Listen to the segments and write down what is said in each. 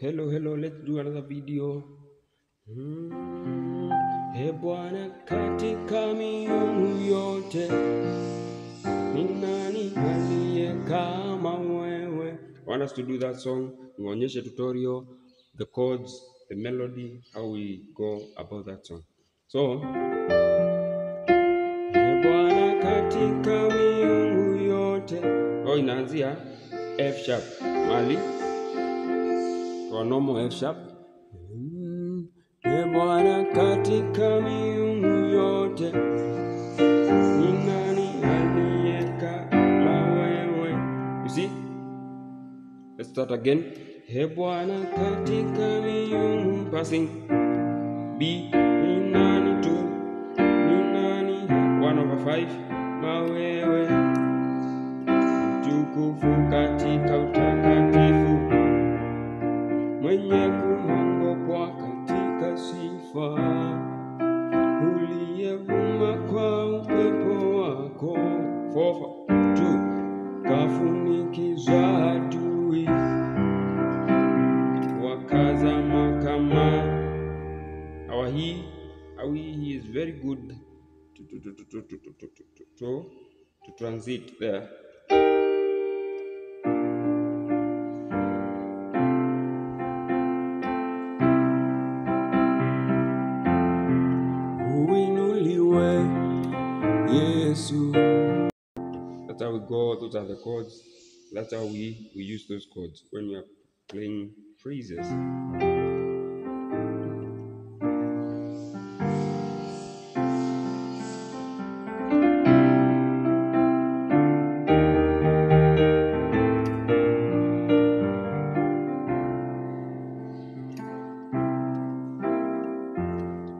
Hello, let's do another video. He Bwana, katika miungu yote ni nani aliye kama wewe? I want us to do that song. Nionyeshe tutorial, the chords, the melody, how we go about that song. So, He Bwana, katika miungu yote. Inaanzia F sharp mali kwa normal F sharp. He Bwana, katika miungu yote ni nani aliye kama wewe? You see? Let's start again. He Bwana, katika miungu, passing B, ni nani tu, ni nani 1/5 kama wewe, mtukufu katika utakatifu, mwenye kuongopwa katika sifa, uliyevuma kwa upepo wako, 4/2 kafunikiza adui, wakazama kama. Our he is very good to transit there. Uinuliwe Yesu. That's how we go. Those are the chords. That's how we use those chords when we are playing phrases.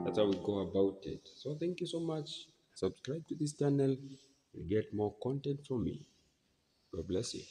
That's how we go about it. So thank you so much. Subscribe to this channel. You get more content from me. God bless you.